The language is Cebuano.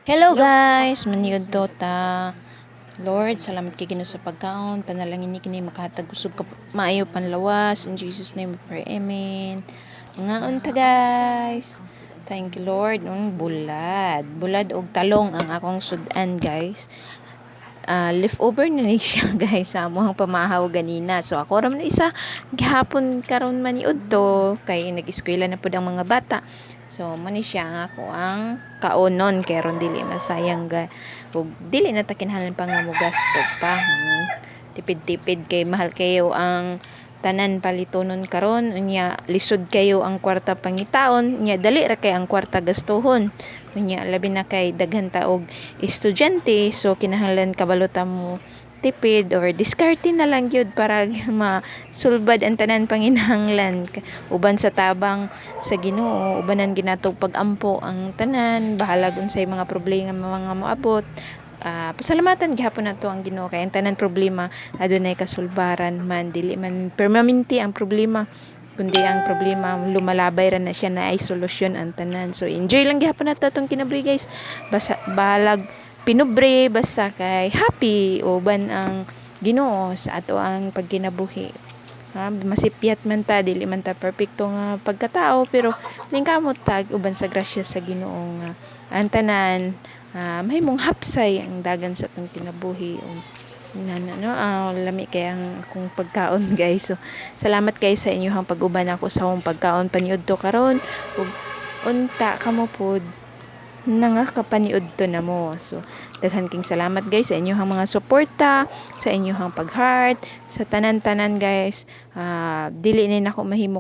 Hello guys, maniud to ta. Lord, salamat kay Ginoo sa pagkaon. Panalangin ni kini makahatag kusog ka maayo panlawas. In Jesus' name we pray. Amen. Mangaon ta, guys. Thank you, Lord. Bulad. Bulad og talong ang akong sudan, guys. Leftover na ni siya, guys, sa amoang pamahaw ganina. So ako ra man isa gihapon karon maniud to kay nag-eskwela na pud ang mga bata. So man ni siya ang ako ang kaonon kay ron dili masayang ga ug dili na ta kinahanglan pa nga mogasto pa. Tipid-tipid kay mahal kayo ang tanan palitonon karon, unya lisod kayo ang kwarta pangitaon, unya dali ra kay ang kwarta gastuhon, unya labi na kay daghan ta og estudyante, so kinahanglan kabalo ta mo tipid or diskarte na lang gyud para masulbad ang tanan panginahanglan uban sa tabang sa Ginoo, ubanan ginato pag-ampo ang tanan, bahalag unsay mga problema mga moabot. Pasalamatan gihapon nato ang Ginoo kay ang tanan problema adunay kasulbaran man. Dili man permanente ang problema kundi ang problema lumalabay ra na siya na ay solusyon ang tanan. So enjoy lang gihapon nato atong kinabuhi, guys, basta bahalag pinubre, basta kay happy uban ang Ginoo sa ato ang pagkinabuhi. Ha, masipyat man ta, dili man ta perpekto nga pagkatao, pero ningkamot ta uban sa grasya sa Ginoo nga ang tanan mahimong hapsay ang dagan sa atong kinabuhi. Nana no, lami kay ang akong pagkaon, guys. So salamat kay sa inyong pag-uban ako sa akong pagkaon paniud to karon ug unta kamo pod nangakapaniud to na mo. So, daghan king salamat, guys, sa inyong mga suporta, sa inyong pag-heart, sa tanan-tanan, guys. Dili ni nako mahimo.